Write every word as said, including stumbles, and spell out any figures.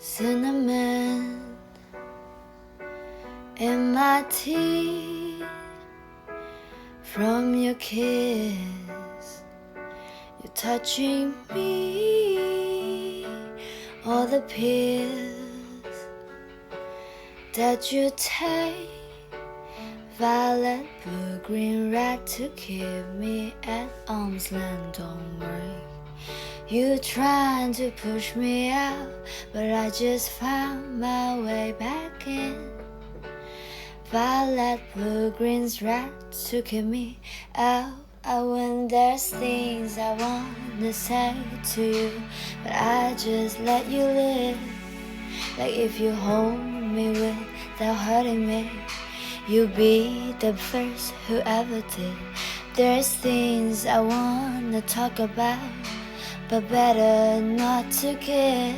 Cinnamon in my tea from your kiss. You're touching me, all the pills that you take. Violet, blue, green, red to keep me at arm's length. Don't worry, you trying to push me out, but I just found my way back in. Violet, blue, greens, red to keep me out. I win, there's things I wanna say to you, but I just let you live. Like if you hold me without hurting me, you'll be the first whoever did. There's things I wanna talk about, but better not to get